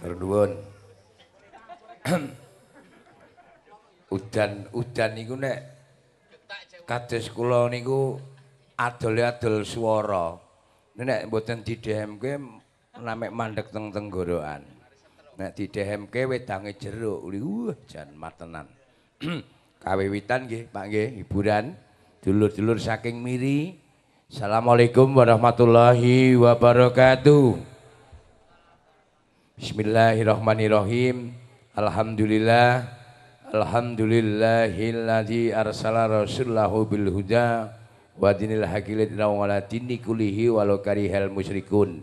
Nuwun. Udan-udan niku nek kados kula niku adol-adol swara. Nek mboten didhemke namek mandheg teng tenggorokan. Nek didhemke wedange jeruk, jan matenan. Kawiwitan nggih, Pak nggih, hiburan dulur-dulur saking Miri. Assalamualaikum warahmatullahi wabarakatuh. Bismillahirrahmanirrahim. Alhamdulillah. Alhamdulillahilladzi arsala rasulahu bil huda wa dinil haqqi ala dini kullihi walau karihal musyrikun.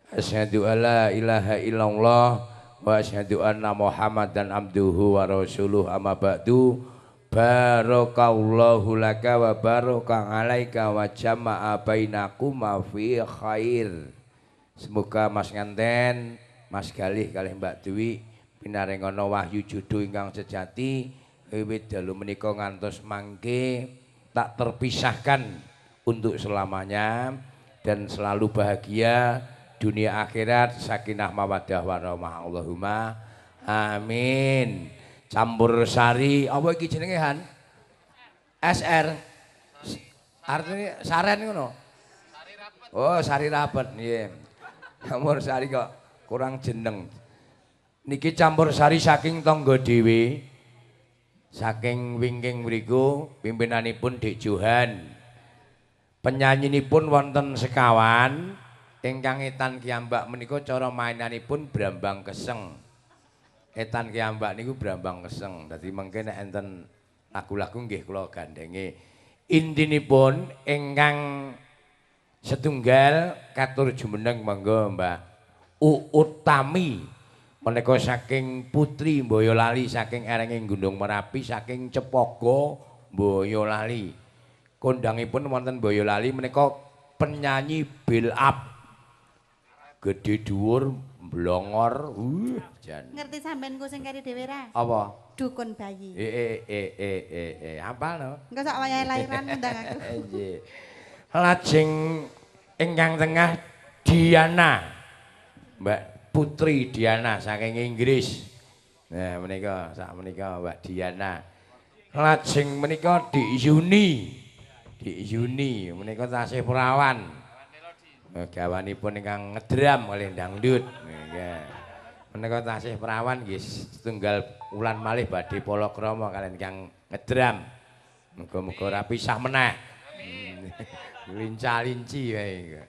Asyhadu alla ilaha illallah wa asyhadu anna Muhammadan abduhu wa rasuluh, amma ba'du. Barakallahu laka wa baraka alaika wa jama'a bainakuma fi khair. Semoga Mas Nganten, Mas Galih kalih Mbak Dwi pinaringono wahyu jodoh ingkang sejati wiwit dalu menika ngantos mangke tak terpisahkan untuk selamanya dan selalu bahagia dunia akhirat, sakinah mawaddah warahmah, Allahumma amin. Campur sari apa iki jenenge Han? SR. Artinya saren ngono. Oh, sari rapet nggih. Campur sari kok kurang jeneng. Niki campur sari saking tangga dhewe. Saking wingking mriku pimpinanipun Dik Johan. Penyanyinipun wonten sekawan ingkang etan kiyambak menika cara mainanipun brambang keseng. Etan kiyambak niku brambang keseng. Dadi mengke nek enten lagu-lagu nggih kula gandenge. Intinipun ingkang setunggal katur jumeneng monggo Mbak Uutami menika saking Putri Boyolali saking erenge Gunung Merapi saking Cepogo Boyolali. Kondangipun wonten Boyolali menika penyanyi build up gedhe dhuwur blongor. Jan. Ngerti sampean ku sing kari dhewe ra? Apa? Dukun bayi. Apal no? Engko sak wayahe lairan ngundang aku. Nggih. Lajeng ingkang tengah Diana. Mbak Putri Diana saking Inggris. Nah menika sak menika Mbak Diana. Lajeng menika Dik Yuni. Dik Yuni menika tasih perawan. Gawanipun ingkang ngedram kalih dangdut. Nggih. Menika tasih perawan nggih setunggal wulan malih badhe palakrama kaliyan ingkang ngedram. Muga-muga ora pisah meneh. Linca-linci wae.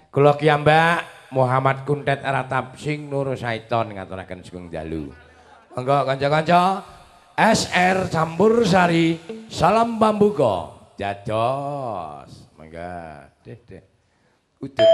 Kula kiyambak Muhammad Kuntet Ratap sing Nur Saiton ngaturaken sugeng dalu. Monggo kanca-kanca SR Campur Sari salam pambuka dados. Mangga deh deh. Udah.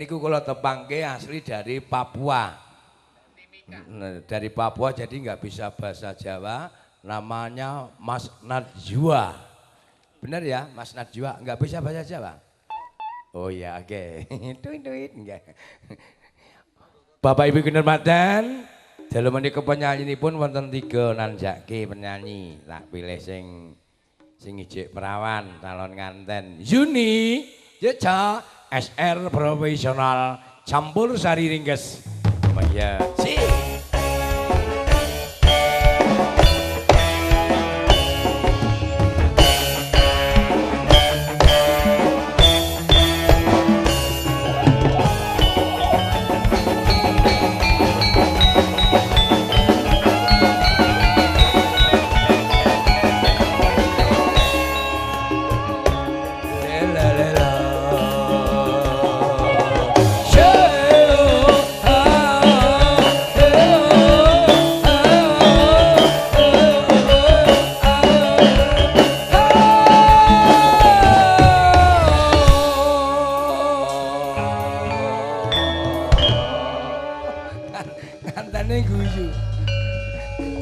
niku kula tepangke asli dari Papua. Dari Papua jadi nggak bisa bahasa Jawa, namanya Mas Najwa. Benar ya, Mas Najwa nggak bisa bahasa Jawa? Oh iya, oke. Duit enggak. Bapak Ibu kinurmatan, dalu menika penyanyinipun wonten 3 nanjake penyanyi. Tak pilih sing ijik perawan calon nganten. Yuni Jeca SR profesional campur sari ringges. Maya. Si.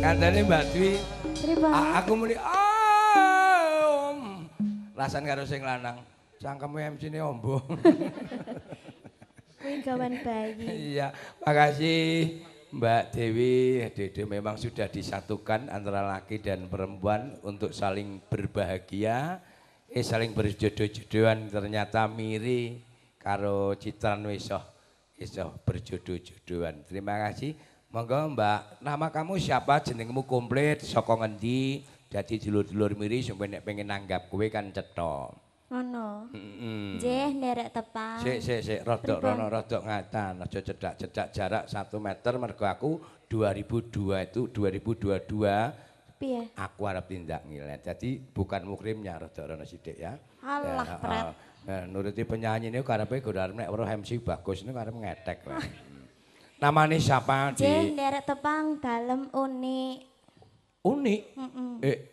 Kandane Mbak Dwi. Aku muni om. Rasan karo sing lanang. Cangkeme MC-ne ombo. Kuwi gawan bayi. Iya, makasih Mbak Dewi. Dede memang sudah disatukan antara laki dan perempuan untuk saling berbahagia, saling berjodoh-jodohan. Ternyata miri karo citran iso berjodoh-jodohan. Terima kasih. Monggo Mbak, nama kamu siapa, jenengmu komplit, saka ngendi, dadi dulur-dulur miri sampe nek pengen nanggap kowe kan cetha. Ngono. Heeh. Nggih, nderek tepang. Sik sik sik, rodok rono rodok ngatan, aja cedak-cedak jarak 1 meter mergo aku 2002 itu 2022. Piye? Aku arep tindak ngilet. Jadi bukan mukrimnya rodok rono sithik ya. Alah, pret. Nuruti penyanyi niku karepe kudu arep nek weruh MC bagus niku arep ngetek lah. Namanya siapa? Nggih, nderek tepang dalem Uni. Uni?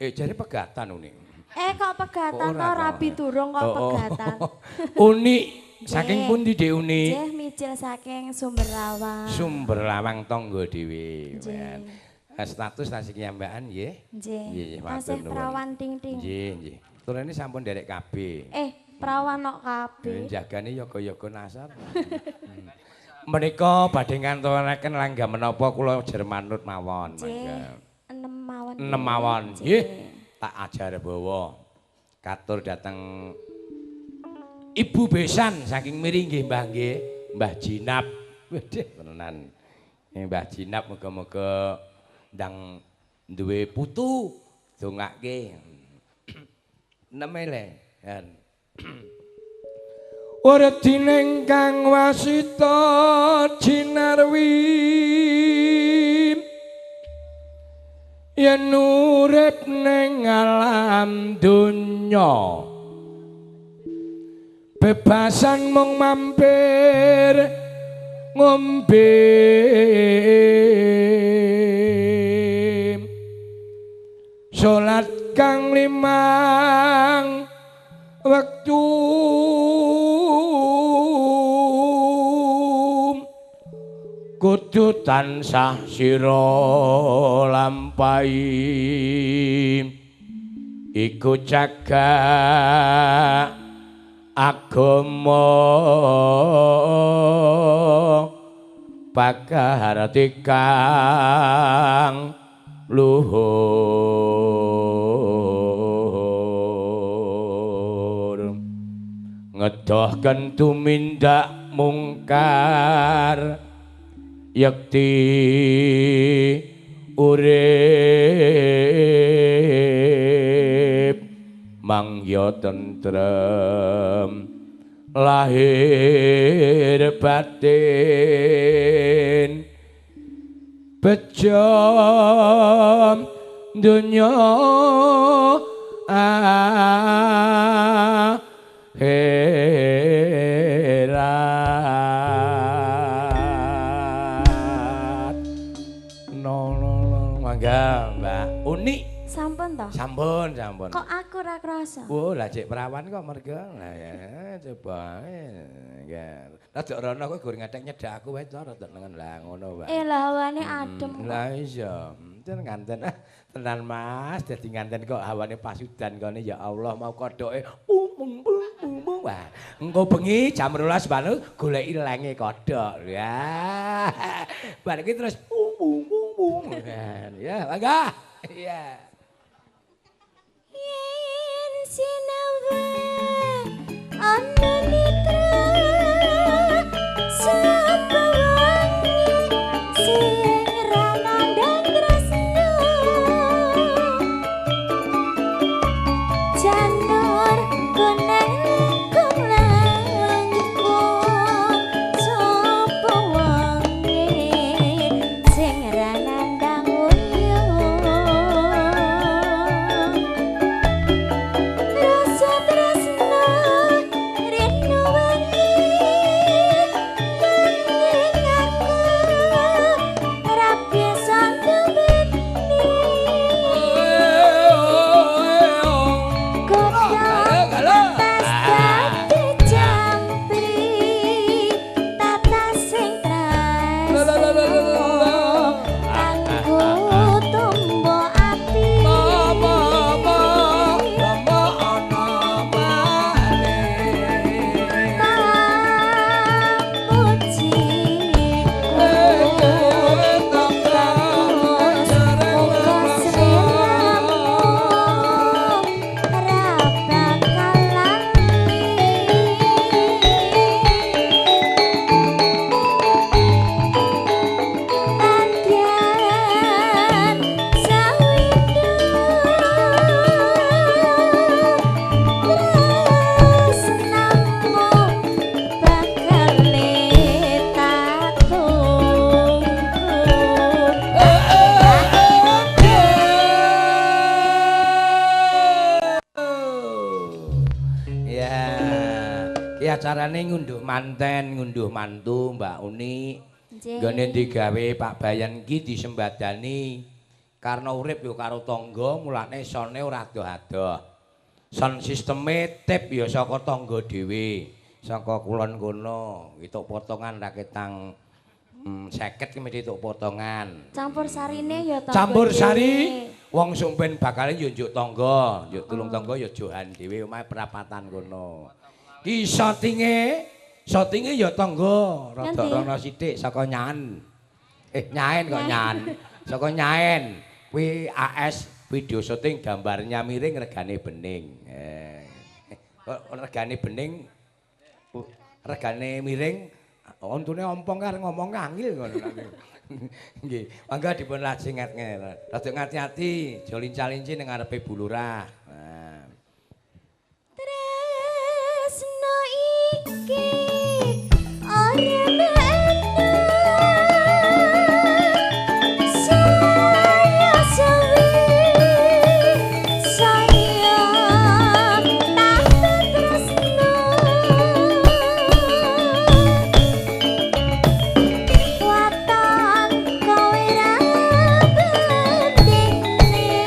Jare pegatan Uni. Kok pegatan to rabi durung kok pegatan. Uni, saking pundi Dik Uni? Nggih, mijil saking Sumberlawang. Sumberlawang tangga dhewe. Status tasih nyambakan nggih? Nggih. Tasih prawan ting-ting. Nggih, nggih. Turune sampun nderek kabeh. Prawan kok kabeh. Jagane yoga-yoga nasar. Menika badhe ngantonaken langgam menapa kula jer manut mawon mangga. 6 mawon. 6 mawon. Nggih. Tak ajar bawa. Katur dateng Ibu Besan saking Miri nggih Mbah nggih, Mbah Jinap. Waduh tenan. Mbah Jinap muga-muga ndang duwe putu dongake. 6 le. Ora kang wasita jinarwi yen urip ning alam donya bebasan mung mampir ngombe salat kang 5 wektu kudu tansah sira lampahi iku cagak agama pakarti kang luhur ngedohken tumindak mungkar yekti urip mangya tentrem lahir batin bejo dunya akhirat. No no no mangga Mbak Uni. Sampun to? Sampun, sampun. Kok aku ora krasa? Oh, lah cek perawan kok merga. Lah ya coba. Ya. Rada rono kowe gur ngadeg nyedak aku wae to rada nengen lah ngono wae. Eh lah hawane adem. Lah iya, ten nganten. Tenan Mas, dadi nganten kok hawane pasudan kene ya Allah mau kodoke pung pung pung pung. Wah, engko bengi jam 12 baru goleki lenge kodhok. Ya. Bar iki terus pung pung pung pung. Ya, mangga. Iya. Yen sinawa ana nitra sapa wangi sing ra nandhang tresno janur kuning langkung langkung sapa wangi sing ra nandhang uyuh rasa tresno rino wengi nanging aku ora bisa nduweni godhong tas dadi jampi tatas sing tresno kanggo tumbo ati pamujiku muga sliramu ora bakal lali. Nadyan sawindu tresnamu bakal tak tunggu. Ya, ki acarane ngunduh manten, ngunduh mantu Mbak Uni. Nggih. Nggone digawe Pak Bayan ki disembadani karena urip yo karo tangga, mulane sone ora adoh-adoh. Sound sisteme tip ya saka tangga dhewe, saka kulon kono, hitung potongan raketang 50 ki mesti tok potongan. Campur sarine ya tangga. Campur sari dhewe. wong sumpen bakale yo njuk tangga, njuk tulung tangga ya johan dhewe omahe perapatan kono. Ki sotinge, sotinge ya tangga, rada Ngendi? rono sithik saka nyaen. Eh nyaen kok nyaen. Saka nyaen. Kuwi AS video syuting gambarnya miring regane bening. Eh kok regane bening regane miring ontune ompong karo ngomong angil ngono. Nggih, mangga dipun lajeng nget-nget. Rada ngati-ati, aja lincah-linci ning ngarepe Bu Lurah. Nah. Tresno iki ora mena saya suwi saya tambah tresno waton kowe ra bendingne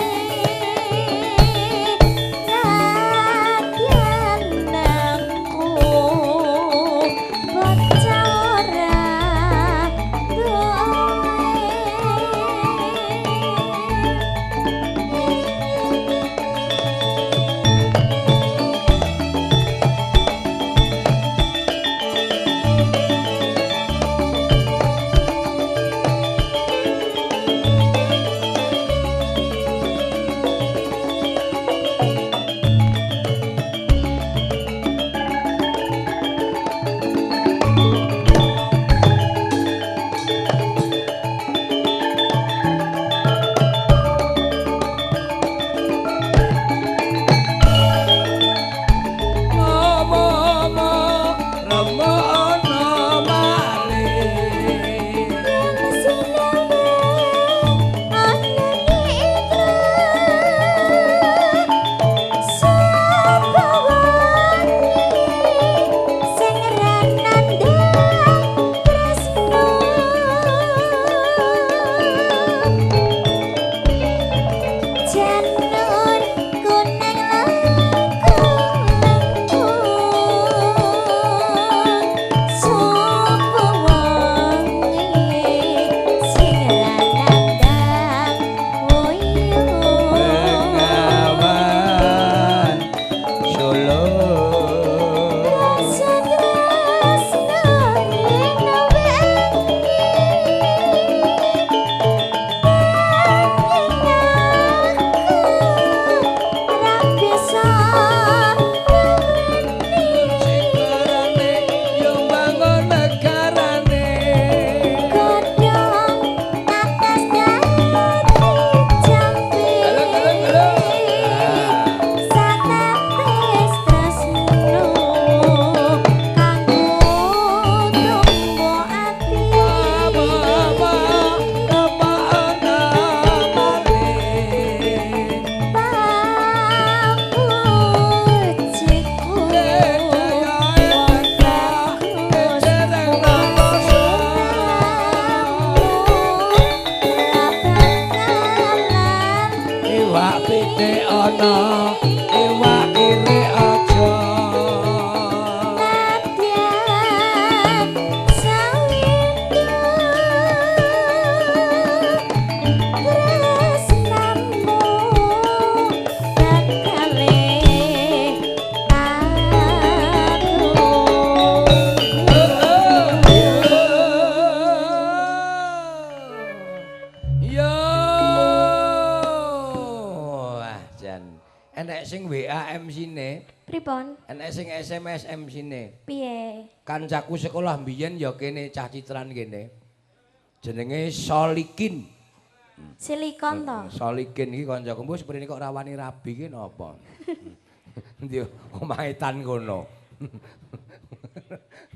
tresna iwak kire aja Nadyan sawindu tresnamu bakale aku. Yo, wah jan enek sing WA MC-ne, Pripun? enek sing SMS MC-ne. Piye? Kancaku sekolah mbiyen ya kene cah citran kene. Jenenge Solikin. Silikon to? Solikin iki kancaku mbok seprene kok rawani rabi ki napa? Endi omahe tan kono.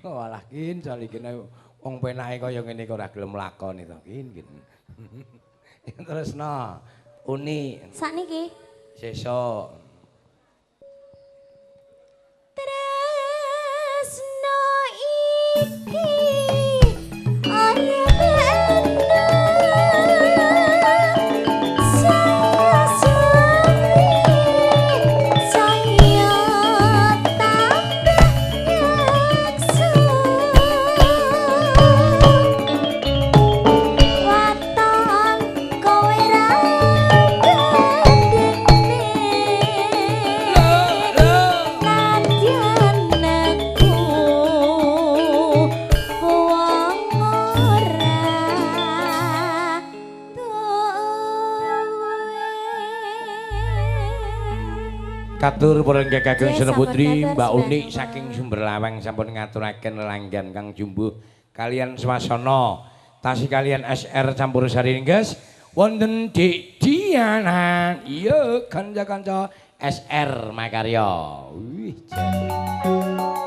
Walah kin Solikin wong penake kaya ngene kok ora gelem lakoni to kin kin. Terusno Uni Sakniki sesuk. Tresno iki ora kena sasuwi saya tambah nyeksa waton kowe ra bandingne Nadyan aku wong ora duwe. Katur para kakung Nggih, Sena sampun Putri katur, Mbak Uni sembah saking nuwun. Sumberlawang sampun ngaturaken lelanggan kang jumbuh kalian swasana tasih kalian SR campur sari ringges wonten Dik Diana. Iya kanca-kanca SR Makarya. Wih jan.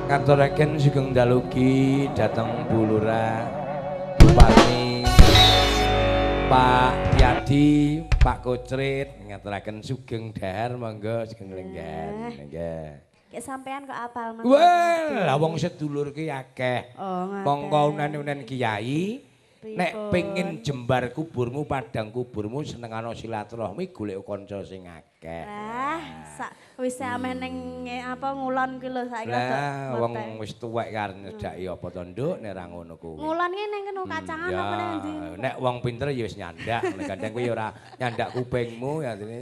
Ngaturaken sugeng dalu ugi dhateng Bu Lurah, Bupati, Pak Yadi, Pak Kocrit, ngaturaken sugeng dahar monggo sugeng lenggan. Nggih. Kayak sampean kok apal Mas. Wah, lah wong sedulur ki akeh. Oh, ngaten. Mongko unen-unen kiai nek Pripun? pengin jembar kuburmu, padang kuburmu senengana silaturahmi golek kanca sing akeh. Lah, sak wis ameh ning apa ngulon ki lho saiki rada Lah wong mepet. wis tuwek karep nyedhaki apa to nduk nek ra ngono kuwi. Ngulon ki ning kena kacangan Ya, apa ning endi? Nek wong pinter ya wis nyandak, nek kadang kuwi ya ora nyandak kupingmu ya dene.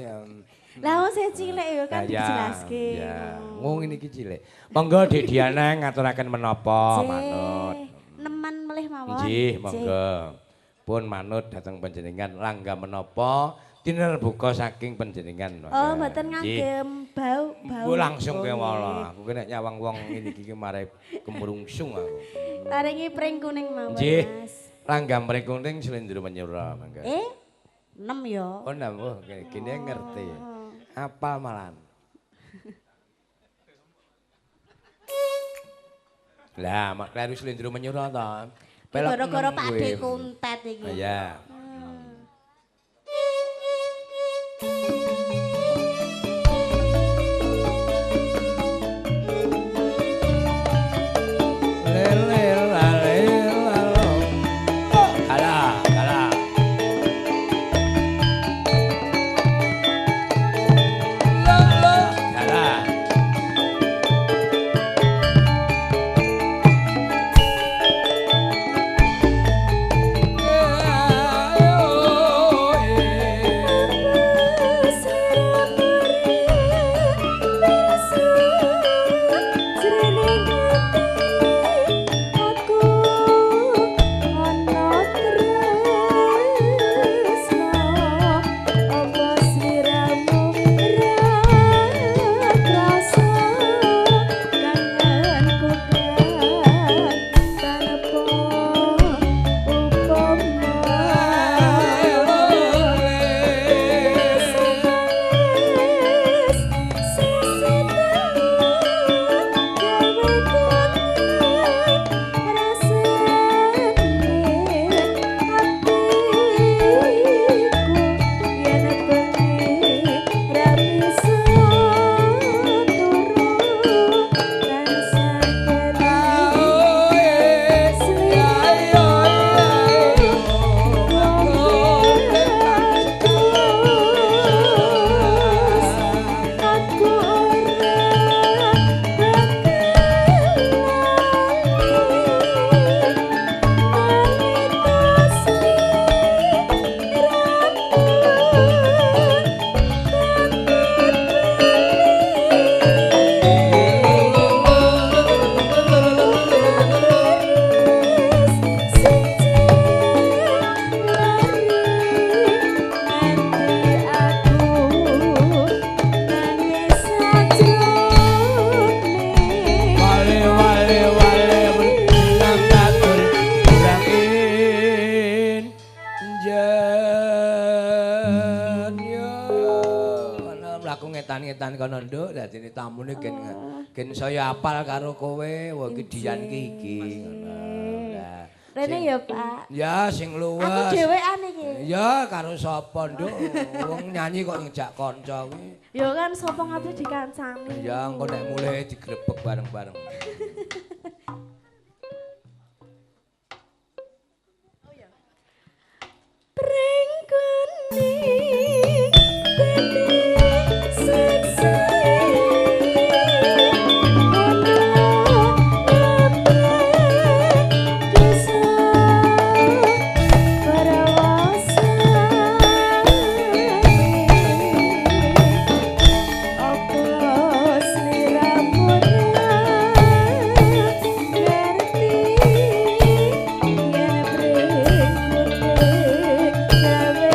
Lah wong sing cilik ya kan dijelaske. Ya, wong ngene iki cilik. Monggo Dik Diana ngaturaken menapa manut. Neman melih mawon. Nggih, monggo. Pun manut dhateng panjenengan langga menapa tinerbuka saking panjenengan. Oh, mboten ngagem bau bau. Bu langsung Oh, kewala. nggih. Aku ki nek nyawang wong ngene iki ki mare kemrungsung aku. Paringi pring kuning mawon, Nggih. Mas. Langgam pring kuning slendro menyura mangga. 6 ya. Oh, 6. Oh, gini ngerti. Apal malan. Lah, mak kleru slendro menyura to. Pelok Gara-gara enam Pak kuwi. De kuntet iki. Iya. Lele la le la lo. Kalah, kalah. La la, kalah. Wale wale wale menang katul kurang injen yo. Ana mlaku ngetan-ngetan kono nduk, dadine tamune gen gen saya apal karo kowe, wong iki Dian ki iki ngono. Lah Rene ya, Pak. Ya sing luwes. Aku dhewean iki. Ya karo sapa nduk? Wong nyanyi kok ngejak kanca kuwi. Ya kan sapa ngabdi dikancani. Ya engko nek mulih digrebek bareng-bareng. Pring kuning dadi seksi ana desa Parawasane apa sliramu ngerti yen pring kuning gawe kandhane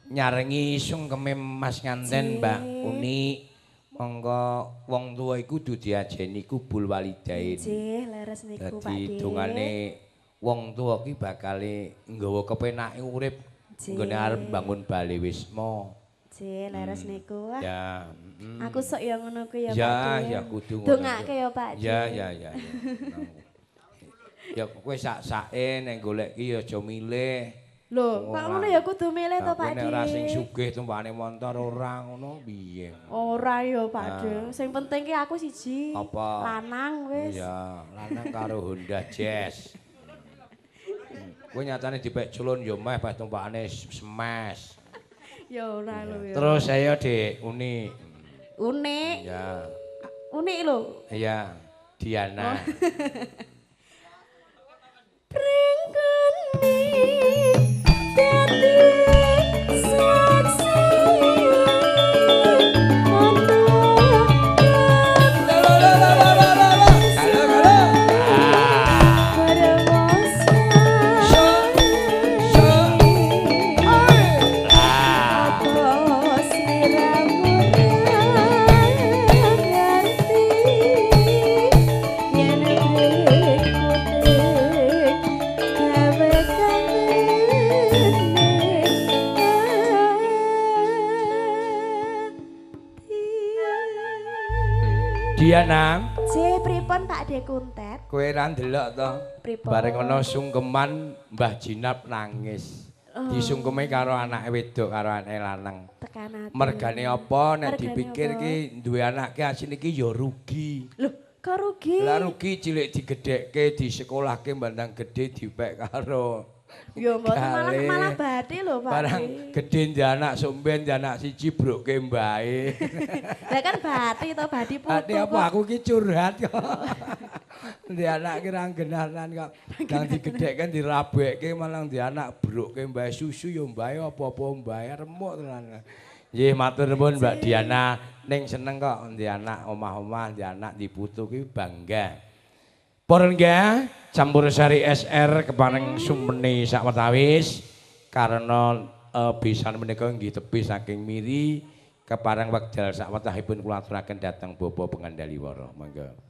Nyarengi sungkeme Mas Nganten Mbak Uni, monggo wong tuwa iku kudu diajeni kubul walidain. Nggih, leres niku Pak. Dadi dongane wong tuwa ki bakale nggawa kepenake urip nggone arep bangun bale wisma. Nggih, leres niku. Ya, Aku sok ya ngono ku ya Pak. Ya, ya kudu ngono. Dongake ya Pak. Ya, ya, ya. Ya kowe sak-sake nek golek ki ya aja milih. Lho, kok ngono ya kudu milih to Pak Nek ora sing sugih tumpakane montor ora ngono piye? Ora ya Pak De. Sing penting ki aku siji. Apa? Lanang wis. Iya, lanang karo Honda Jazz. Kowe nyatane dipek culun ya meh pas tumpakane smash. Ya ora lho ya. Terus ayo Dik, Uni. Uni. Iya. Uni lho. Iya, Diana. Pring kuning. Diana. J pripun Pak De Kuntet? Kowe ra ndelok to? Pripun? Bareng ana sungkeman Mbah Jinap nangis. Oh. Disungkeme karo anake wedok karo anake lanang. Tekan ati. Mergane apa nek Mergane dipikir apa? ki duwe anak ki asine ki ya rugi. Loh, kok rugi? Lah rugi cilik digedhekke, disekolahke bandang gedhe dipek karo Ya mboten malah Gale. malah badhe lho Pak. Barang gedhe ndek anak somben ndek anak siji broke mbae. Lah kan badhe to badhe putu. Ati apa kok. aku ki curhat kok. Ndek anak ki ra genaran kok. Nang digedhekke dirabekke malah ndek anak broke mbae susu ya mbae apa-apa mbae remuk tenan. Nggih matur nuwun Mbak Diana, ning seneng kok ndek anak omah-omah ndek anak diputu ki bangga. Para lenggah, campursari SR kepareng sumpeni sawetawis karena besan menika nggih tebih saking miri kepareng wekdal sawetahipun kula aturaken dhateng Bapak Pengendali Wara. Monggo.